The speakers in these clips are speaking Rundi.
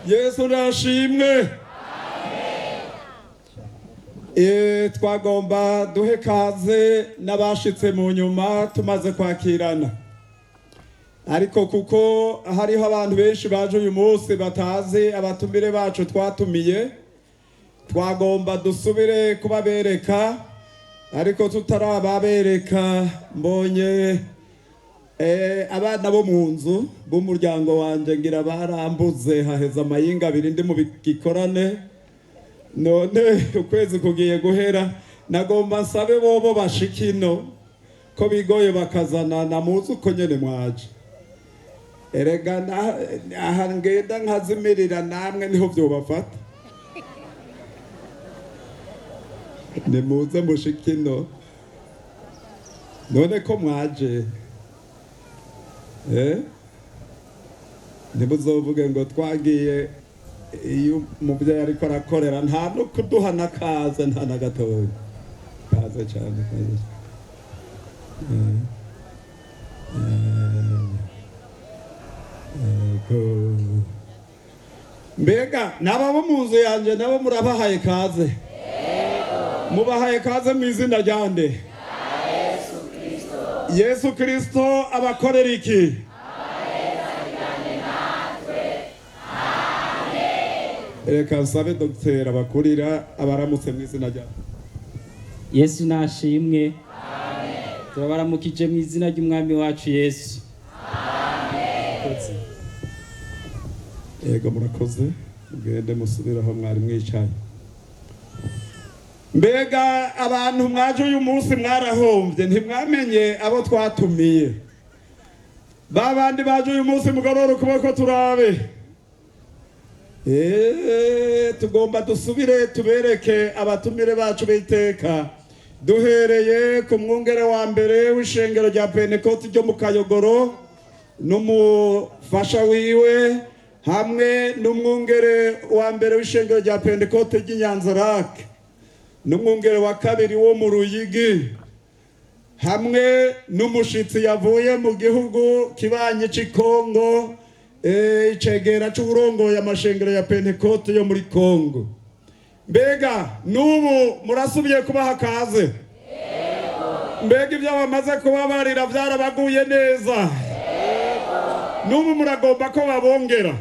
Yesu nashimwe. Twagomba duhe kaze n'abashitse mu nyuma tumaze kwakirana, ariko kuko hariho abantu benshi baje uyu munsi batazi abatumire bacu twatumiye, twagomba dusubire kubabereka. Ariko tutarababereka, mbonye abana bo mu nzu b'umuryango wanje ngira barambuze, haheze amayinga abiri ndi mu gikorane, none ukwezi kugiye guhera. Nagomba nsabe bobo bashikino ko bigoye bakazanana, muzi uko nyene mwaje. Erega aha ngenda nkazimirira namwe niho vyobafata. Nimuze mushikino none ko mwaje, eh? Ntimuzovuge ngo twagiye iyo umubyeyi ariko arakorera nta no kuduha n'akaze, nta na gatoya. Kaze cyane, kaze cyane. Yego. Mbega n'aba bo mu nzu yanjye nabo murabahaye kaze? Mubahaye kaze mu izina rya nde? Yesu Kristo. Abakorera iki? Reka nsabe dogiteri abakurira abaramutse mu izina rya Yesu nashimwe. Turabaramukije mu izina ry'umwami wacu Yesu. Murakoze. Yego, murakoze, mugende musubire aho mwari mwicaye. Mbega abantu mwaje uyu munsi mwarahombye, ntimwamenye abo twatumiye. Ba bandi baje uyu munsi, mugorora ukuboko turabe. Tugomba dusubire tubereke abatumire bacu b'iteka, duhereye ku mwungere wa mbere w'ishengero rya Pentekoti ryo mu Kayogoro n'umufasha wiwe, hamwe n'umwungere wa mbere w'ishengero rya Pentekote ry'Inyanzarake n'umwungere wa kabiri wo mu Ruyigi, hamwe n'umushitsi yavuye mu gihugu kibanyi c'i Kongo, icegera c'uburongoye amashengero ya Pentekote yo muri Kongo. Mbega n'ubu murasubiye kubaha kaze? Mbega ibyo bamaze kubabarira byarabaguye neza? N'ubu muragomba ko babongera?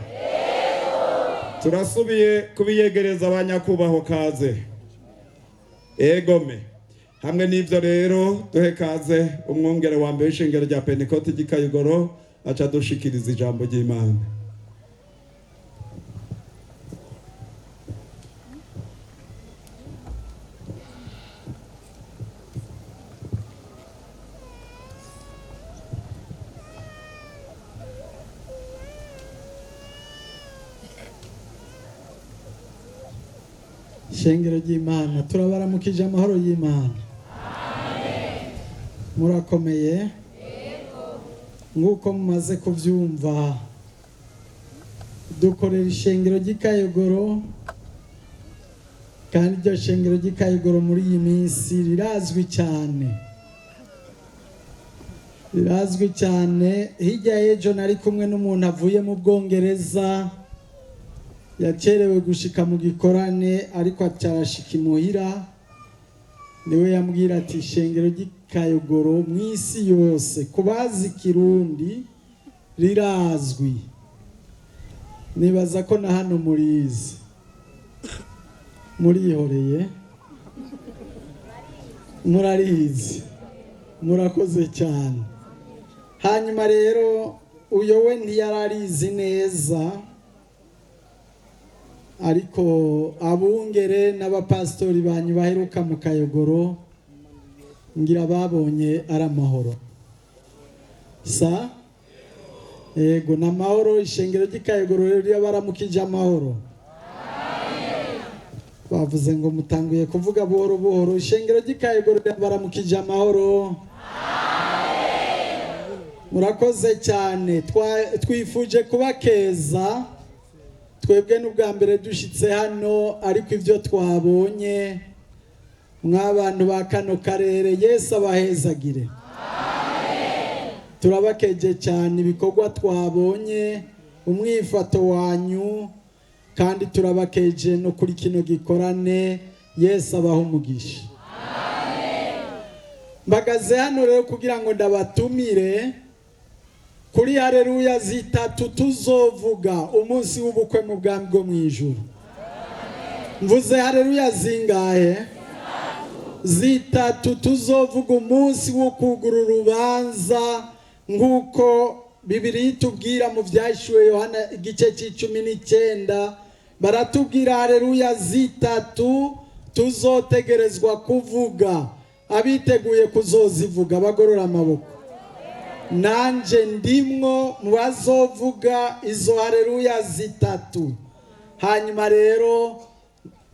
Turasubiye kubiyegereza abanyakubahwa, kaze. Egome. Hamwe n'ibyo rero, duhe kaze umwungere wa mbere w'ishengero rya Pentekote ry'i Kayogoro, aca dushikiriza ijambo ry'Imana. Ishengero ry'Imana, turabaramukije amahoro y'Imana. Murakomeye? Nk'uko mumaze kubyumva, dukorera ishengero ry'i Kayogoro, kandi iryo shengero ry'i Kayogoro muri iyi minsi rirazwi cyane, rirazwi cyane. Hirya y'ejo nari kumwe n'umuntu avuye mu Bwongereza, yacerewe gushika mu gikorane, ariko acarashika imuhira. Niwe yambwira ati ishengero ry'i Kayogoro mu isi yose ku bazi Kirundi rirazwi. Nibaza ko na hano murizi, murihoreye, murarizi. Murakoze cyane. Hanyuma rero uyo we ntiyararizi neza, ariko abungere n'abapasitori banyu baheruka mu Kayogoro ngira babonye ari amahoro. Sa yego, ni amahoro. Ishengero ry'i Kayogoro rero rirabaramukije amahoro. Bavuze ngo mutanguye kuvuga buhoro buhoro. Ishengero ry'i Kayogoro rirabaramukije amahoro. Murakoze cyane. Twifuje kubakeza. Twebwe n'ubwa mbere dushyitse hano, ariko ibyo twabonye mw'abantu ba kano karere, Yesu abahezagire. Turabakeje cyane ibikorwa twabonye, umwifato wanyu. Kandi turabakeje no kuri kino gikorane. Yesu abaho umugisha. Mbagaze hano rero kugira ngo ndabatumire kuri hareruya zitatu tuzovuga umunsi w'ubukwe mu bwami bwo mu ijuru. Mvuze hareruya zingahe? Zitatu. Tuzovuga umunsi wo kugura urubanza, nk'uko Bibiri itubwira mu Byahishuwe Yohana igice cya 19. Baratubwira hareruya zitatu tuzotegerezwa kuvuga. Abiteguye kuzozivuga bagorora amaboko. Nanje ndimwo mu bazovuga izo hareruya zitatu. Hanyuma rero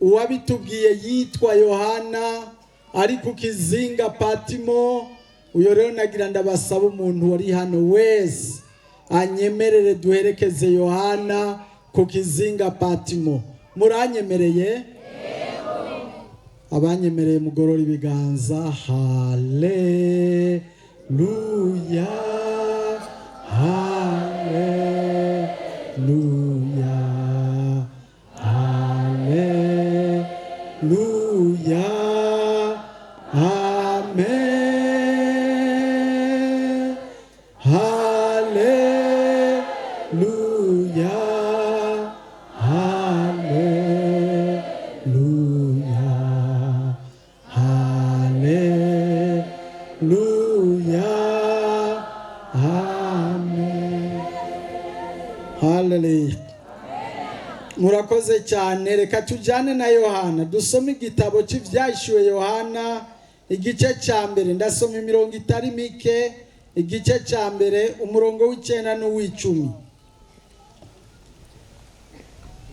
uwabitubwiye yitwa Yohana, ari ku kizinga Patimo. Uyo rero nagira ndabasaba, umuntu wari hano wese anyemerere duherekeze Yohana ku kizinga Patimo. Muranyemereye? Abanyemereye mugorora ibiganza. Haleluya, haleluya, haleluya, amen. Haleluya, haleluya, haleluya, amen. Haleluya. Murakoze cyane. Reka tujyane na Yohana, dusome igitabo cy'Ibyahishuwe Yohana igice cya mbere. Ndasoma imirongo itari mike. Igice cya mbere, umurongo wa 9 n'uw'icumi.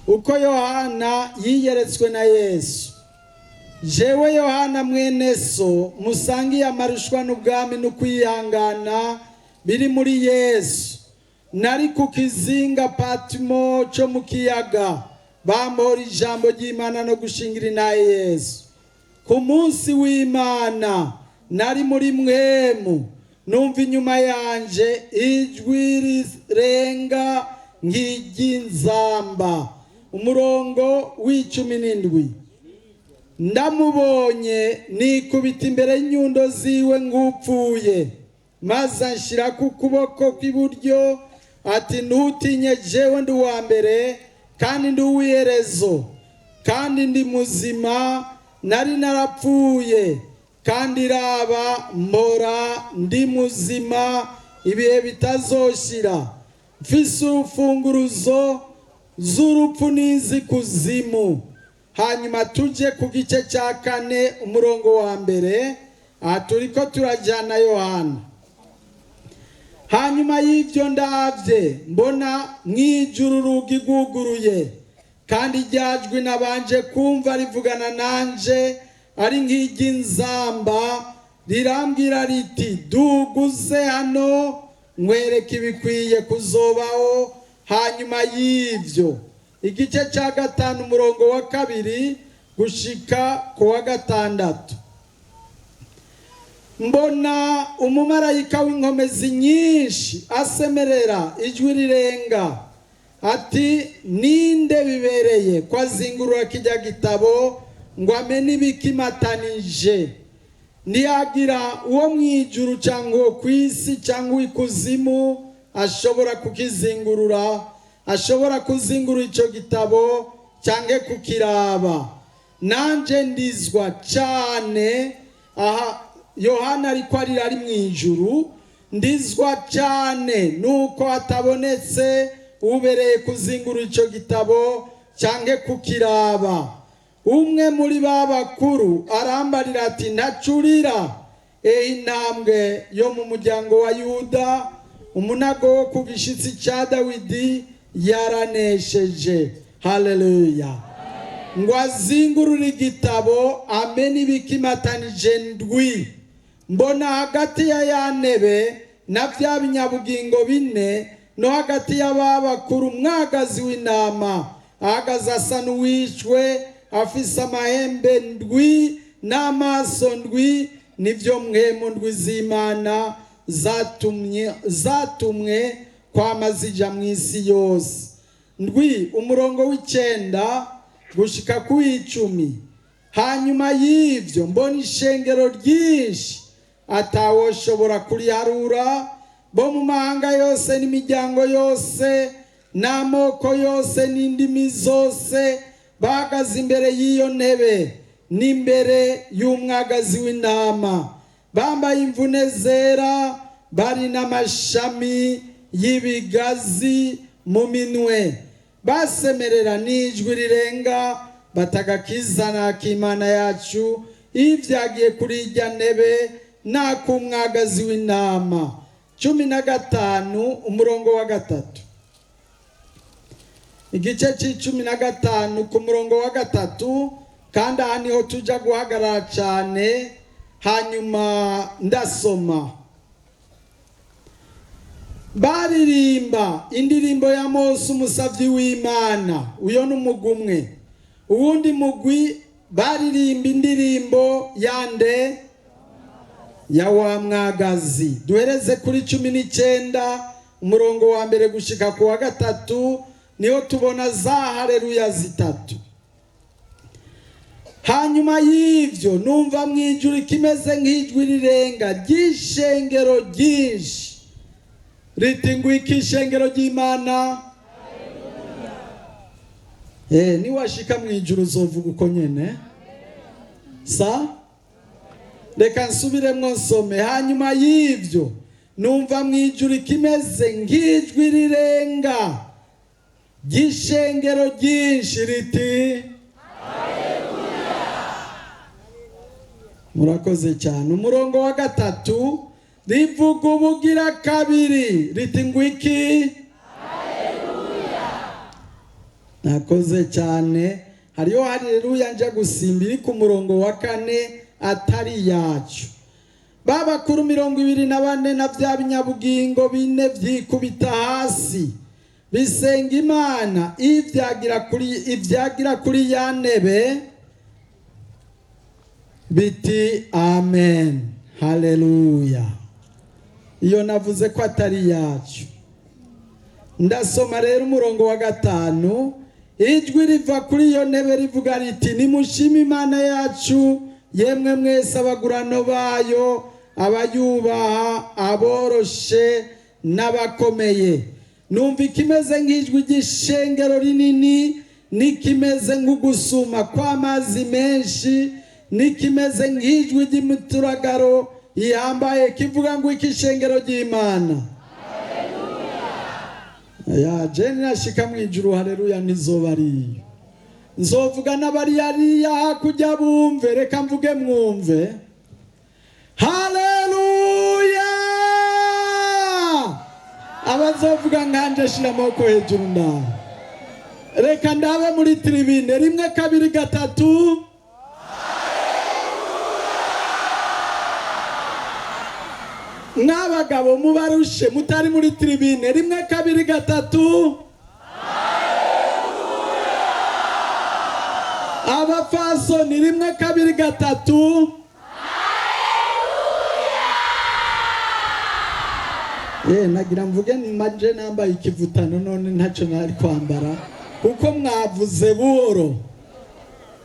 Uko Yohana yiyeretswe na Yesu. Jewe Yohana, mwene so musangiye amarushwa n'ubwami n'ukwihangana biri muri Yesu, nari ku kizinga Patimo cyo mu kiyaga bampora ijambo ry'Imana no gushingira intahe Yesu. Ku munsi w'Imana nari muri mwemu, numva inyuma yanje ijwi rirenga nk'iry'inzamba. Umurongo wa 17: ndamubonye nikubita imbere y'inyundo ziwe nk'upfuye. Maze anshyira ku kuboko kw'iburyo ati: "Ntutinye, jewe ndi uwa mbere kandi ndi uw'iherezo, kandi ndi muzima. Nari narapfuye, kandi raba mpora ndi muzima ibihe bitazoshira, mfise urufunguruzo z'urupfu n'iz'ikuzimu." Hanyuma tujye ku gice cya kane, umurongo wa mbere. Aha turiko turajyana Yohana. Hanyuma y'ibyo ndabye, mbona mu ijuru urugi rwuguruye, kandi ryajwi nabanje kumva rivugana nanje ari nk'iry'inzamba rirambwira riti: "Duguze hano, nkwereke ibikwiye kuzobaho hanyuma y'ibyo." Igice cya gatanu, umurongo wa kabiri gushika ku wa gatandatu. Mbona umumarayika w'inkomezi nyinshi asemerera ijwi rirenga ati: "Ninde bibereye ko azingurura kijya gitabo ngo amenye ibikimatanije? Ntiyagira uwo mu ijuru cyangwa uwo ku isi cyangwa uw'ikuzimu ashobora kukizingurura, ashobora kuzingurura icyo gitabo cyangwa kukiraba." Nanjye ndizwa cyane. Aha Yohana ariko arira ari mu ijuru. Ndizwa cyane nuko hatabonetse ubereye kuzingura icyo gitabo cyangwa kukiraba. Umwe muri ba bakuru arambarira ati: "Ntacurira, ehe Intambwe yo mu muryango wa Yuda, umunago wo ku gishyitsi cya Dawidi, yaranesheje." Haleluya. Ngo azingurure igitabo amenye ibikimatanije ndwi. Mbona hagati ya ya ntebe na bya binyabugingo bine no hagati y'aba bakuru umwagazi w'intama ahagaze asa n'uwishwe, afise amahembe ndwi n'amaso ndwi, nibyo mpwemu ndwi z'Imana zatumye, zatumwe kwama zija mu isi yose. ndwi umurongo w'9 gushika ku 10. Hanyuma y'ivyo mbona ishengero ryinshi atawoshobora kuriharura, bo mu mahanga yose n'imiryango yose n'amoko yose n'indimi zose, bahagaze imbere y'iyo ntebe n'imbere y'umwagazi w'intama, bambaye imvune zera, bari n'amashami y'ibigazi mu minwe, basemerera n'ijwi rirenga batagakiza n'ak'Imana yacu ivyagiye kuri irya ntebe n'ak'umwagazi w'intama. 15 umurongo wa 3. Igice c'15 ku murongo wa 3, kandi aha niho tuja guhagarara cyane. Hanyuma ndasoma. Baririmba indirimbo ya Mose umusavyi w'Imana, uyo ni umugwi umwe. Uwundi mugwi baririmba indirimbo yande ya wa mwagazi. Duhereze kuri 19 umurongo wa 1 gushika ku wa 3, niho tubona za haleluya zitatu. Hanyuma y'ivyo numva mwijuru ikimeze nk'ijwi rirenga ry'ishengero ryinshi riti ngwiki ishengero ry'Imana. Niwashika mwijuru uzovuga uko nyene. Sa reka nsubiremwo nsome. Hanyuma y'ivyo numva mwijuru ikimeze nk'ijwi rirenga ry'ishengero ryinshi riti. Murakoze cyane. Umurongo wa 3 rivuga ubugira kabiri riti ngwiki. Nakoze cyane. Hariyo haleluya nja gusimba iri ku murongo wa 4 atari yacu. Babakuru 24 na bya binyabugingo bine vyikubita hasi bisenga Imana ivyagira kuri ya ntebe biti amen, haleluya. Iyo navuze ko atari yacu. Ndasoma rero umurongo wa 5. Ijwi riva kuri iyo ntebe rivuga riti nimushime Imana yacu, yemwe mwese abagurano bayo, abayubaha, aboroshe n'abakomeye. Numva ikimeze nk'ijwi ry'ishengero rinini, n'ikimeze nk'ugusuma kw'amazi menshi, n'ikimeze nk'ijwi ry'imituragaro ihambaye kivuga ngo iki ishengero ry'Imana. Ya jeni nashika mwijuru haleluya ntizoba ariyo. Nzovuga n'abari hariya hakurya bumve, reka mvuge mwumve. Haleluya! Abazovuga nkanje shira amaboko hejuru ndawe. Reka ndabe muri tribune 1 2 3. Mwabagabo mubarushe mutari muri tribune 1 2 3. Abapfasoni 1 2 3. Nagira mvuge maje nambaye ikivutano none ntacyo nari kwambara kuko mwavuze buhoro.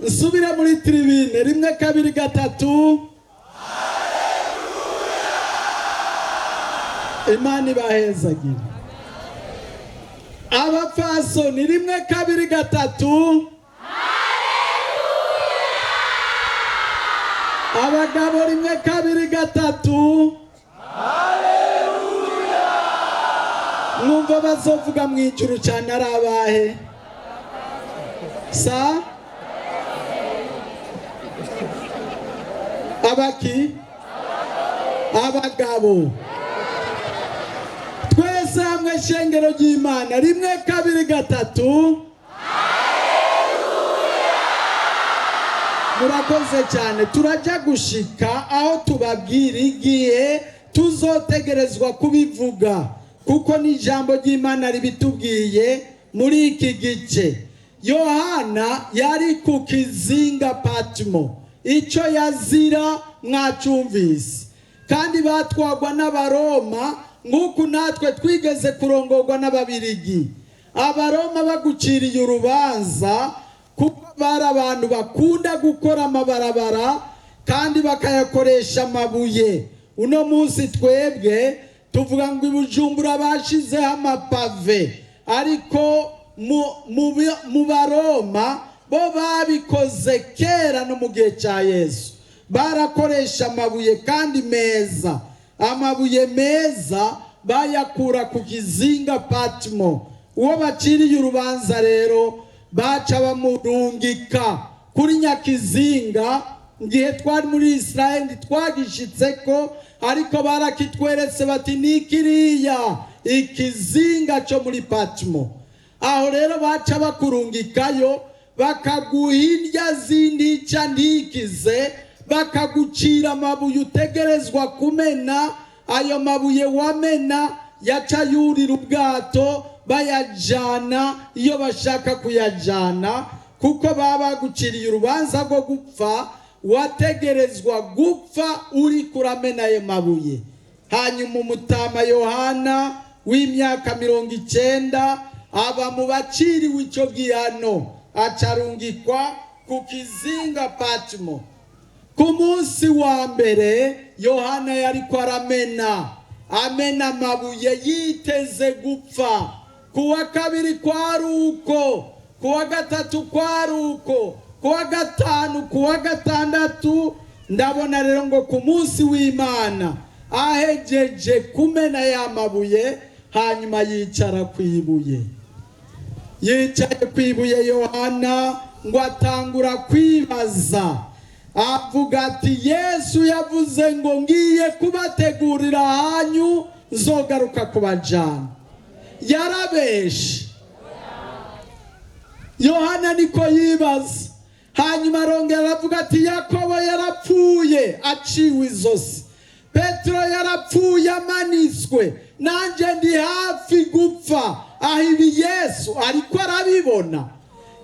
Nsubire muri tribune 1 2 3. Imana ibahezagire. Abapfasoni 1 2 3. Abagabo 1 2 3. Mwumva bazovuga mwijuru cyane ari abahe? Sa abaki abagabo twese hamwe shengero ry'Imana 1 2 3. Murakoze cyane. Turajya gushika aho tubabwira igihe tuzotegerezwa kubivuga, kuko ni ijambo ry'Imana ribitubwiye muri iki gice. Yohana yari ku kizinga Patmo, icyo yazira mwacumvise, kandi batwagwa n'Abaroma nk'uku natwe twigeze kurongorwa n'Ababirigi. Abaroma baguciriye urubanza, kuko bari abantu bakunda gukora amabarabara kandi bakayakoresha amabuye. Uno munsi twebwe tuvuga ngo i Bujumbura bashizeho amapave, ariko mu Baroma bo babikoze kera. No mu gihe cya Yesu barakoresha amabuye kandi meza. Amabuye meza bayakura ku kizinga Patimo. Uwo baciriye urubanza rero baca bamurungika kuri Nyakizinga. Igihe twari muri Israel twagishitse ko, ariko barakitweretse bati: "Ni kiriya ikizinga cyo muri Patimo." Aho rero baca bakurungikayo, bakaguha indya z'intica ntikize, bakagucira amabuye utegerezwa kumena. Ayo mabuye wamena yaca yurira ubwato, bayajana iyo bashaka kuyajana, kuko baba baguciriye urubanza rwo gupfa. Wategerezwa gupfa uri kuramena ayo mabuye. Hanyuma umutama Yohana w'imyaka 90 aba mu baciriwe icyo gihano, acarungikwa ku kizinga Patimo. Ku munsi wa mbere Yohana yariko aramena, amena amabuye yiteze gupfa. Ku wa kabiri kwari uko, ku wa gatatu kwari uko, ku wa gatanu, ku wa gatandatu. Ndabona rero ngo ku munsi w'Imana ahejeje kumena ya mabuye, hanyuma yicara ku ibuye. Yicaye ku ibuye, Yohana ngo atangura kwibaza, avuga ati: "Yesu yavuze ngo ngiye kubategurira ahanyu, nzogaruka kubajana. Yarabeshe?" Yohana niko yibaza. Hanyuma arongera aravuga ati: "Yakobo yarapfuye aciwe izosi, Petero yarapfuye amanitswe, nanjye ndi hafi gupfa. Aho ibi Yesu ariko arabibona?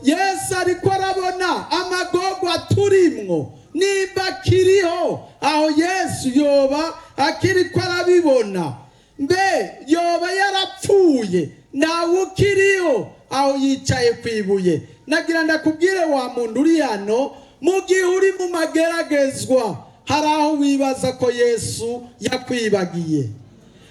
Yesu ariko arabona amagorwa turimwo? Nimba akiriho, aho Yesu yoba akiri ko arabibona? Mbe yoba yarapfuye, ntawe ukiriho?" Aho yicaye ku ibuye. Nagira ndakubwire wa muntu uri hano, mu gihe uri mu mageragezwa, hari aho wibaza ko Yesu yakwibagiye,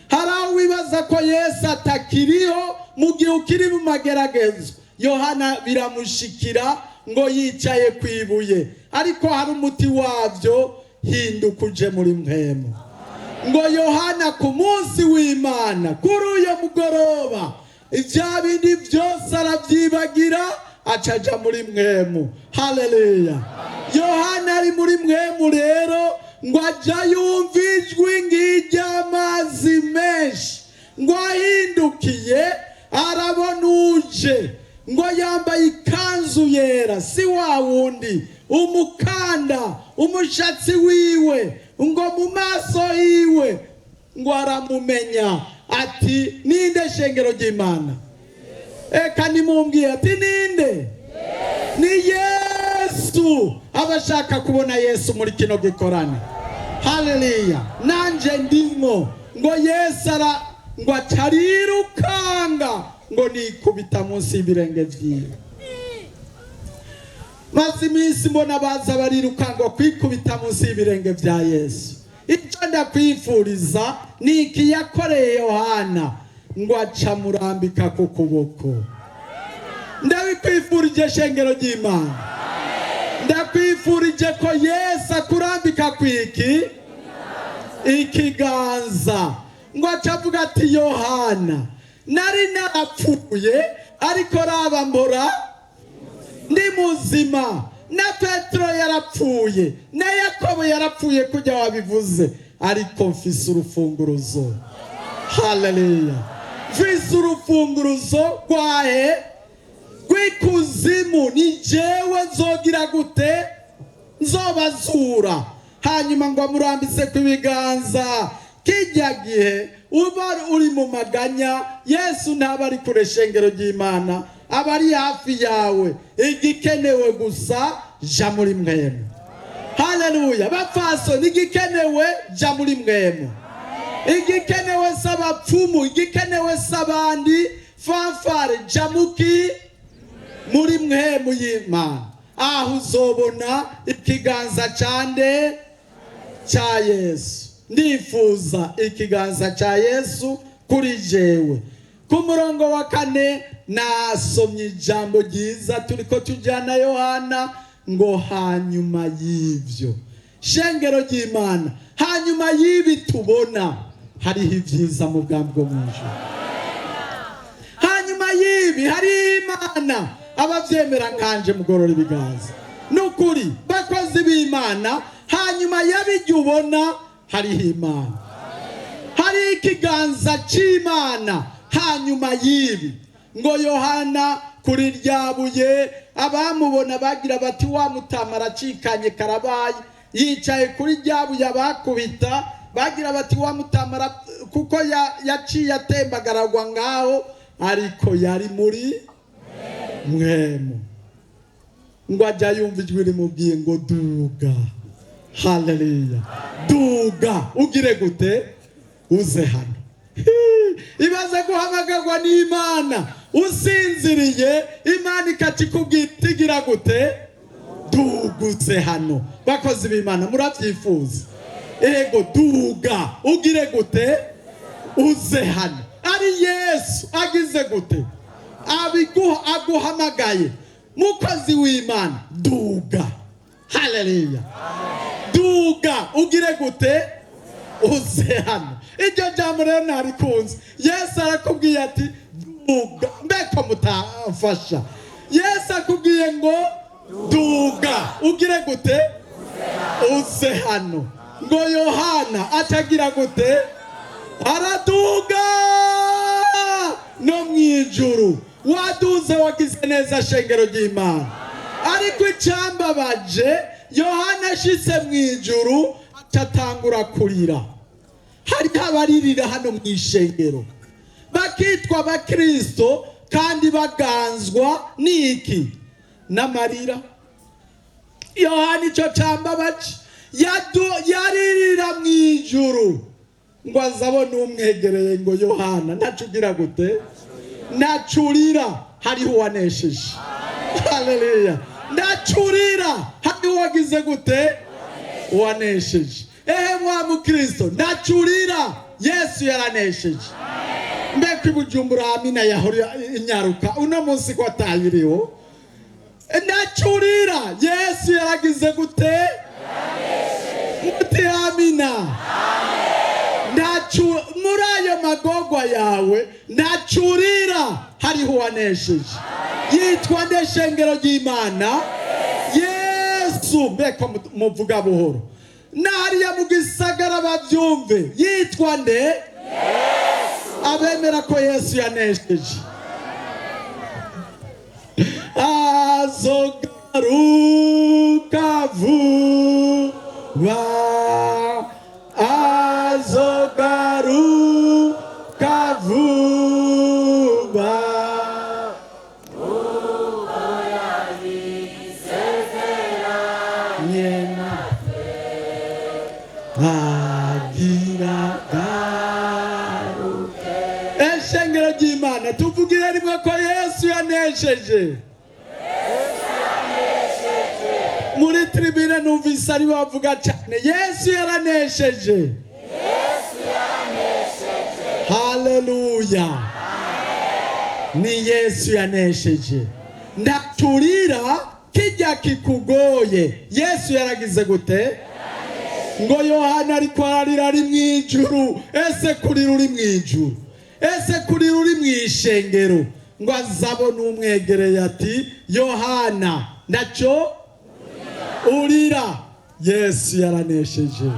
hari aho wibaza ko Yesu atakiriho mu gihe ukiri mu mageragezwa. Yohana biramushikira ngo yicaye ku ibuye, ariko hari umuti wabyo: hinduka uje muri mpwemu. Ngo Yohana ku munsi w'Imana, kuri uyo mugoroba, ibya bindi byose arabyibagira, acaja muri mpwemu. Haleluya! Yohana ari muri mpwemu rero, ngo ajya yumva ijwi ng'iry'amazi menshi. Ngo ahindukiye arabona uje, ngo yambaye ikanzu yera, si wa wundi, umukanda, umushatsi wiwe, ngo mu maso yiwe ngo aramumenya. Ati: "Ninde, shengero ry'Imana?" Eka nimumbwiye ati: "Ninde?" Ni Yesu. Abashaka kubona Yesu muri kino gikorane, haleluya, nanje ndimo. Ngo Yesu ara ngo acarirukanga, ngo nikubita munsi y'ibirenge vyiwe. Maze iminsi mbona baza barirukanga kwikubita munsi y'ibirenge vya Yesu. Icyo ndakwifuriza ni iki yakoreye Yohana, ngo aca murambika ku kuboko. Ndabikwifurije, shengero ry'Imana, ndakwifurije ko Yesu akurambika ku iki ikiganza. Ngo aca avuga ati: "Yohana, nari narapfuye, ariko raba mbora ndi muzima. Na Petero yarapfuye, na Yakobo yarapfuye kujya wabivuze, ariko mfise urufunguruzo." Haleluya! Mfise urufunguruzo rwahe? Rw'ikuzimu. Ni jewe nzogira gute? Nzobazura. Hanyuma ngo amurambise ku ibiganza. Kijya gihe uba uri mu maganya, Yesu ntaba ari kure, shengero ry'Imana, aba ari hafi yawe. Igikenewe gusa, ja muri mpwemu. Haleluya! Bapfasoni, igikenewe, ja muri mpwemu. Igikenewe si abapfumu, igikenewe si abandi. Fanfare, jamuki muri mpwemu y'Imana, aho uzobona ikiganza cyande cya Yesu. Ndifuza ikiganza cya Yesu kuri jewe. Ku murongo wa 4 nasomye ijambo ryiza turiko tujyana Yohana ngo hanyuma y'ibyo, shengero ry'Imana, hanyuma y'ibi tubona hariho ibyiza mu bwami bwo mu ijuru. Hanyuma y'ibi hariho Imana. Abavyemera nkanje mugorora ibiganza. Nukuri bakozi b'Imana, hanyuma y'abijya ubona hariho Imana, hari ikiganza cy'Imana hanyuma y'ibi. Ngo Yohana kuri rya buye abamubona bagira bati wa mutama aracikanye karabaye, yicaye kuri rya buye abakubita bagira bati wa mutama, kuko yaciye atembagaragwa ngaho, ariko yari muri mwemu. Ngo ajya yumva ijwi rimubwiye ngo duga. Haleluya, duga ugire gute? Uze hano. Ibaze guhamagarwa n'Imana usinziriye, Imana ikakikubwira itigira gute? Dugutse hano. Bakozi b'Imana, murabyifuza? Ego, duga ugire gute? Uze hano. Ari Yesu agize gute? Aguhamagaye, mukozi w'Imana, duga. Haleluya, duga ugire gute? Uze hano. Iryo jambo rero narikunze. Yesu arakubwiye ati duga. Mbeko mutafasha. Yesu akubwiye ngo duga ugire gute? Uze hano. Ngo Yohana atagira gute? Araduga no mu ijuru. Waduze, wagize neza, shengero ry'Imana. Ariko icambabaje, Yohana ashitse mu ijuru acatangura kurira. Hariho abaririra hano mu ishengero bakitwa abakristo kandi baganzwa n'iki? N'amarira. Yohana icyo cambabaje, yaririra mu ijuru. Ngo azabone umwegereye ngo Yohana ntacugira gute? Nacurira, hariho uwanesheje. Haleluya, ndacurira, hariho uwagize gute? Uwanesheje. Ehe mwa mukristo, ndacurira, Yesu yaranesheje. Mbeko ibujumbura amina yahora inyaruka, uno munsi ko atayiriho. Ndacurira, Yesu yaragize gute? Muti amina. Muri ayo magogwa yawe ndacurira, hariho uwanesheje. Yitwa ndeshengero ry'Imana? Yesu. Mbeko muvuga buhoro, nariya mu gisagara babyumve. Yitwa nde? Abemera ko Yesu yanesheje, azogaruka vuba, azogaruka vuba. Nyena agira garuke. Eshengero ry'Imana, tuvugire rimwe ko Yesu yanesheje. Muri tribune numvise ari bavuga cyane, Yesu yaranesheje. Haleluya, ni Yesu yanesheje. Ndaturira kijya kikugoye, Yesu yaragize gute? Ngo Yohana ariko ararira ari mu ijuru. Ese kurira uri mu ijuru? Ese kurira uri mu ishengero? Ngo azabone umwegereye ati Yohana ndacyo urira, Yesu yaranesheje.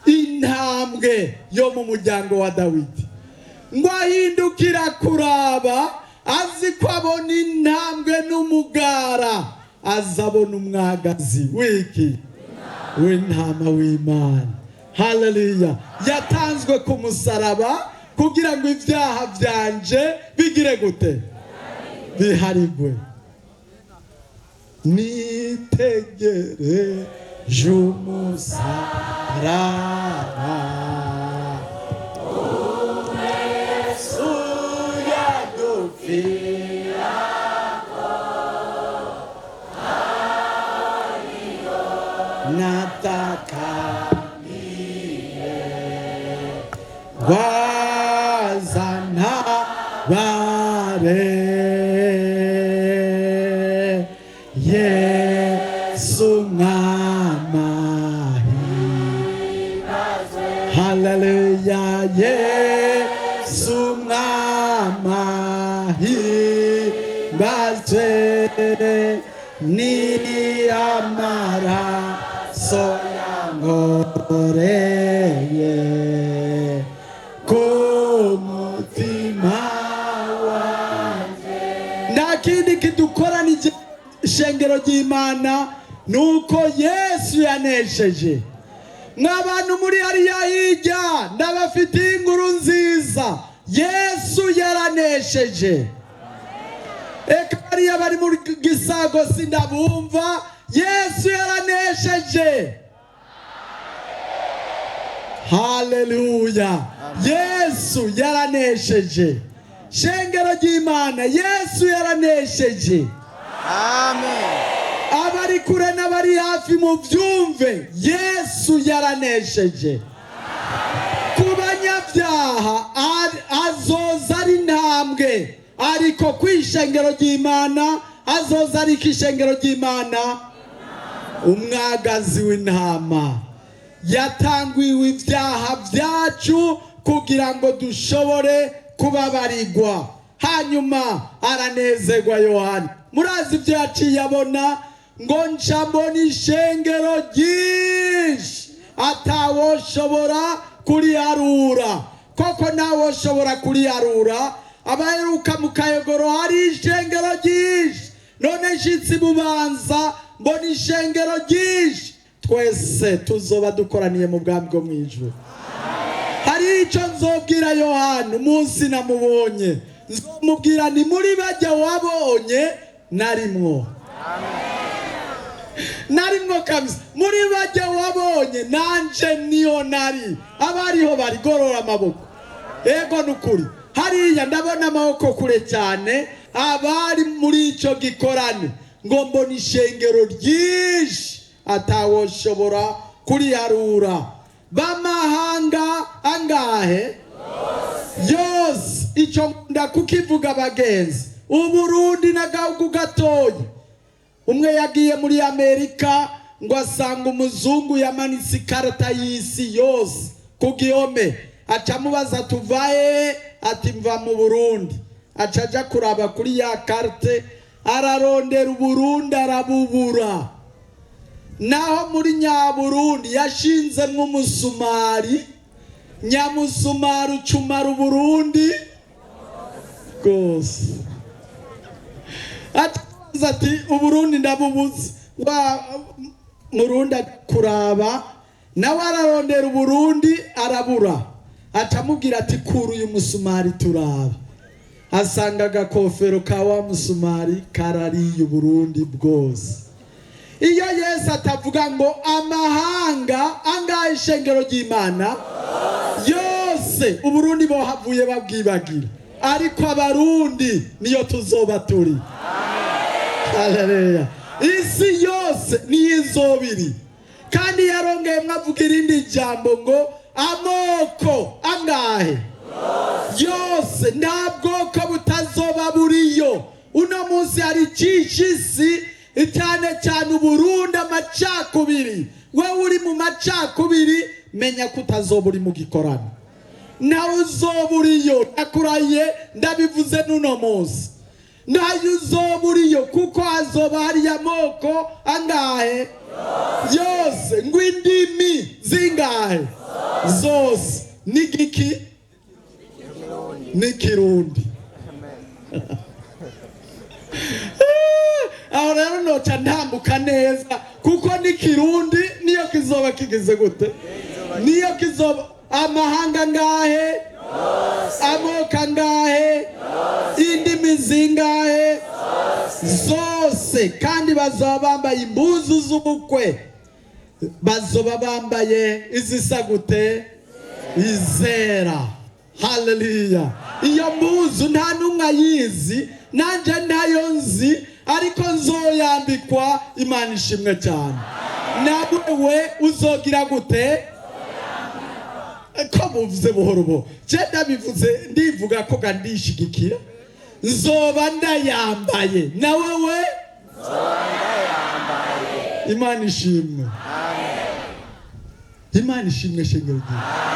Intambwe yo mu muryango wa Dawidi. Ngo ahindukira kuraba, azi ko abona intambwe n'umugara, azabona umwagazi w'iki? W'intama w'Imana. Haleluya, yatanzwe ku musaraba kugira ngo ibyaha byanje bigire gute? Biharigwe. Nitegereje umusaraba, Yesu. Natakamiye wazana bare Yesu mwamahi. Haleluya, Yesu mwamahi mbazwe ni amaraso yankoreye ku mutima wanjye. Nta kindi kidukoranije, ishengero ry'Imana, ni uko Yesu yanesheje. Mw'abantu muri hariya hirya, ndabafitiye inkuru nziza: Yesu yaranesheje. Eka bariya bari muri Gisago sindabumva. Yesu yaranesheje. Haleluya, Yesu yaranesheje. Shengero ry'Imana, Yesu yaranesheje. Amen. Abari kure n'abari hafi mu byumve: Yesu yaranesheje. Ku banyabyaha azoza ari intambwe, ariko ku ishengero ry'Imana azoza ari ko ishengero ry'Imana umwagazi w'intama yatangiwe ibyaha byacu kugira ngo dushobore kubabarirwa. Hanyuma aranezerwa Yohana. Murazi ibyo yaciye abona, ngo nca mbona ishengero ryinshi atawoshobora kuriharura. Koko ntawoshobora kuriharura. Abaheruka mu Kayogoro hari ishengero ryinshi, none nshitsi Bubanza mbona ishengero ryinshi. Twese tuzoba dukoraniye mu bwami bwo mu ijuru. Hari icyo nzobwira Yohana umunsi namubonye. Nzomubwira ni muri bajya wabonye narimwo, narimwo kabisa. Muri bajya wabonye nanje niyo nari. Abariho barigorora amaboko. Ego, nukuri hariya ndabona amaboko kure cyane. Abari muri icyo gikorane, ngo mbona ishengero ryinshi atawoshobora kuriharura, b'amahanga angahe? Yose. Icyo ndakukivuga, bagenzi, Uburundi n'agahugu gatoya. Umwe yagiye muri Amerika, ngo asanga umuzungu yamanitse ikarata y'isi yose ku gihome. Aca amubaza: "Tuvaye?" Ati: "Mva mu Burundi." Aca aja kuraba kuri ya carte, ararondera Uburundi arabubura. Naho muri Nyaburundi yashinzemwo umusumari, nyamusumari ucumara Uburundi rwose. Atabaza ati: "Uburundi ndabubuze." Wa Murundi kuraba nawe ararondera Uburundi arabura. Acamubwira ati: "Kura uyu musumari turabe." Asanga agakofero ka wa musumari karariye Uburundi bwose. Iyo Yesu atavuga ngo amahanga angahe, ishengero ry'Imana, yose, Uburundi bohavuye babwibagira. Ariko Abarundi niyo tuzoba turi. Haleluya! Isi yose niyo izobiri. Kandi yarongeye mwavuga irindi jambo ngo amoko angahe? Yose. Nta bwoko butazoba buriyo. Uno munsi hari icisha isi, cyane cyane Uburundi, amacakubiri. Wowe uri mu macakubiri, menya ko utazoba uri mu gikorano, nawe uzoba uriyo. Ndakurahiye, ndabivuze n'uno munsi, nayo uzoba uriyo, kuko hazoba hariyo amoko angahe? Yose. Ngo indimi zingahe? Zose. N'igiki? N'ikirundi. Aho rero noca ntambuka neza, kuko n'ikirundi niyo kizoba kigize gute? Niyo kizoba. Amahanga angahe? Amoko angahe? Indimi zingahe? Zose. Kandi bazoba bambaye impuzu z'ubukwe, bazoba bambaye izisa gute? Izera. Haleluya! Iyo mpuzu nta n'umwe ayizi, nanjye ntayo nzi, ariko nzoyambikwa. Imana ishimwe cyane. Nawe uzogira gute? Ko muvuze buhoro buhoro, je ndabivuze, ndivuga ko gandishigikira, nzoba ndayambaye nawe we. Imana ishimwe, Imana ishimwe, shengero ryiza.